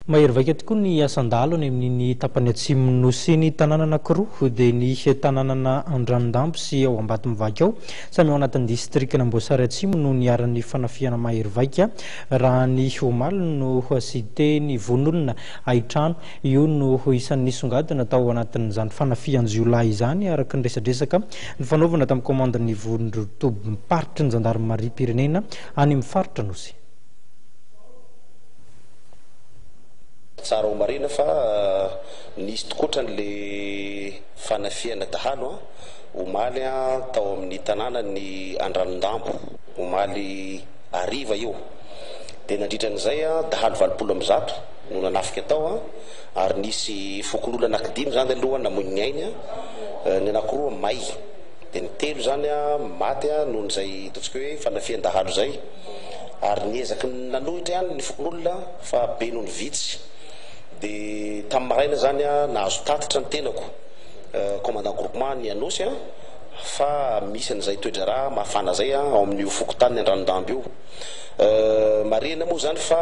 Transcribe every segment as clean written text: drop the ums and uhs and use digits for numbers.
Mahery vaika tokoa ny asan-dahalo any amin'iny tapany atsimon'ny Nosy iny. Tanàna anankiroa dia ny tanànan'Andranondambo sy ao Ambatomivaky ao, samy ao anatin'ny distrikan'Amboasary Atsimo no niharan'ny fanafihana mahery vaika raha ny omaly no site-ny vono olona hain-trano. Io no isan'ny nisongadina tao anatin'izany fanafihan-jiolahy izany araka ny resadresaka nifanaovana tamin'ny kaomandin'ny vondron-tobim-paritry ny zandarimariam-pirenena any amin'ny faritra Anosy. Tsara ho marihina fa nisy tokoatra le fanafihana dahalo omaly tao amin'ny tanànan'i Andranondambo, omaly hariva io. Dia nandritra an'izay dahalo 180 no nanafika tao ary nisy fokonolona anankidimy izany aloha namoy ny ainy, ny anankiroa may, dia ny telo izany maty noho izay ataontsika hoe fanafihan-dahalo izay. Ary niezaky ny nanohitra ihany ny fokonolona fa be noho ny vitsy. Dia tamin'ny maraina izany nahazo tatitra ny tenako, commandant groupement ny Anosy, fa misy an'izay toe-draharaha mafana izay ao amin'io fokontanin'i Andranondambo io. Marihina moa izany fa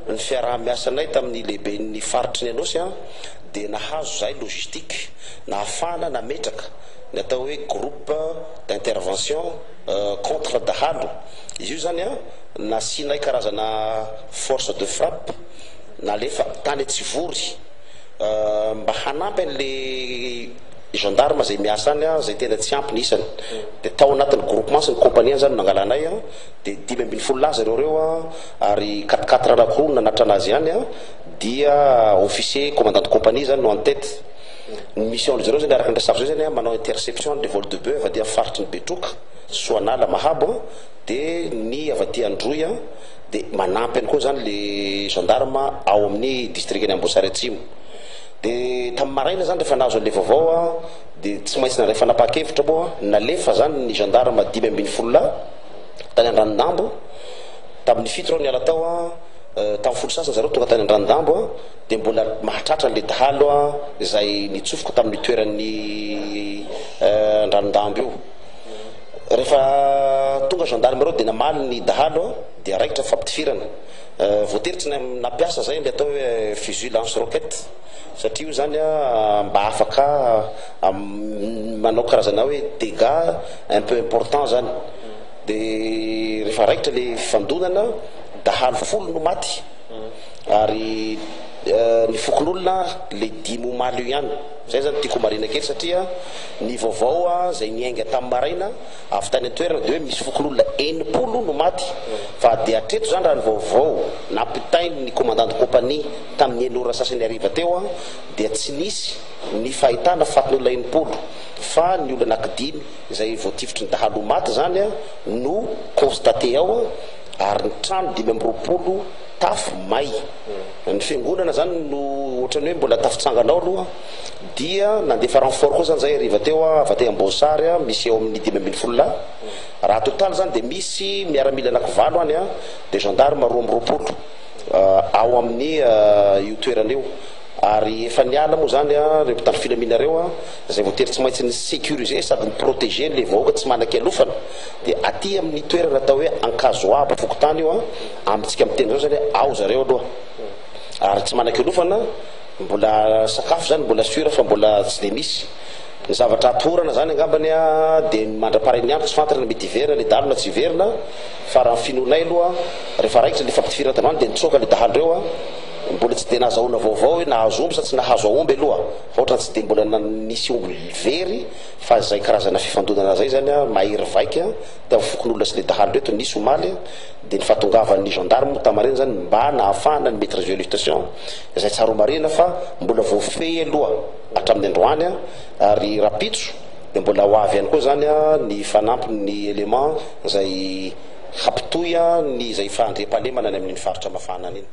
ny fiaraha-miasanay tamin'ny lehiben'ny faritry ny Anosy dia nahazo izahay logistique nahafahana nametraka ny atao hoe groupe d'intervention contre dahalo. Izy io izany an, nasianay karazana force de frappe nalefa tany Tsivory mba hanampy an'le gendarme izay miasa any izay tena tsy ampy ny isany. Dia tao anatin'ny groupement sy ny compagnie izany no nangalanay an, dia 15 lahy zareo ireo an, ary quatre quatre anankiroa no nanatitra anazy ihany an, dia officier commandant de compagnie izany no en tête. Ny mission-dry zareo izany araka ny resako izay izany an, manao interception an'le vol de boeuf avy aty amin'ny faritry ny Betroka. Soanala Mahabo an, de ny avy aty Androy an, de manampy ihany koa zany le gendarme ao amin'ny distrikan'i Amboasary Atsimo. De tamin'ny maraina zany rehefa nahazo an'le vaovao an, de tsy maintsy nandray fanapahan-kevitra moa, nalefa zany ny gendarme 15 lahy tany Andranondambo, tamin'ny 7 reo niala tao an, tamin'ny 10 sasany zareo tonga tany Andranondambo an, de mbola mahatratra an'le dahalo an, izay nitsofoka tamin'io toeran'ny Andranondambo io. Rehefa tonga gendarme ireo dia namaly ny dahalo dia raikitra ny fampitifirana. Voatery tsy nampiasa zay ilay atao hoe fusil lance roquette satria io zany mba afaka manao karazana hoe dégâts un peu important zany. Dia rehefa raikitra ilay fifandonana, dahalo 10 no maty ary ny fokonolona ilay dimy omaly io ihany. Zay zany tiako homarihina kely satria ny vaovao izay niainga tamin'ny maraina avy tany an-toerana dia hoe misy fokonolona 60 no maty fa dia hatreto izany raha ny vaovao nampitain'ny commandant de compagnie tamin'ny enina ora sasany hariva teo dia tsy nisy ny fahitana fatin'olona 60 fa ny olona anankidimy izay voatifitry ny dahalo maty izany no constaté ao ary ny trano 25 tafo may. Ny fiangonana zany no ohatran'ny hoe mbola tafitsangana ao aloha dia nandefa renfort koa zany zay hariva teo avy aty Amboasary misy eo amin'ny 15 lahy. Raha total zany dia misy miaramila anankivalo any dia gendarme 22 ao amin'ny io toerana io. Ary efa niala moa zany ireo mpitandro filamina ireo izay voatery tsy maintsy ni-sécuriser sady ni-protéger an'ilay vahoaka tsy manan-kialofana. Dia aty amin'ny toerana atao hoe Ankazoabo fokontany io Amintsika miteny izao zany hoe ao zareo aloha ary tsy manan-kialofana, mbola sakafo zany mbola sûr fa mbola tsy dia misy. Ny zavatra atahorana zany angambany dia ny mandra-paren'ny andro tsy fantatra na mety hiverina le dahalo na tsy hiverina fa raha ny finoanay aloha rehefa raikitra le fampitifirana tandroany dia nitsoaka le dahalo reo, mbola tsy dia nahazahoana vaovao hoe nahazo omby sa tsy nahazo aomby aloha fa ohatrany tsy dia mbola nisy omby very fa zay karazana fifandonana zay zany mahery vaika teo amin'ny fokonolona sy le dahalo reto nisy omaly. Dia ny fahatongavan'ny gendarme moa tamin'ny maraina izany mba nahafahana ni maitriser la situation, izay tsara ho marihina fa mbola voafehy aloha hatramin'ny androany ary rahampitso dia mbola ho avy ihany koa izany ny fanampin'ny élément izay hampitohy ny izay fahandriampahalemana any amin'iny faritra mafana iny.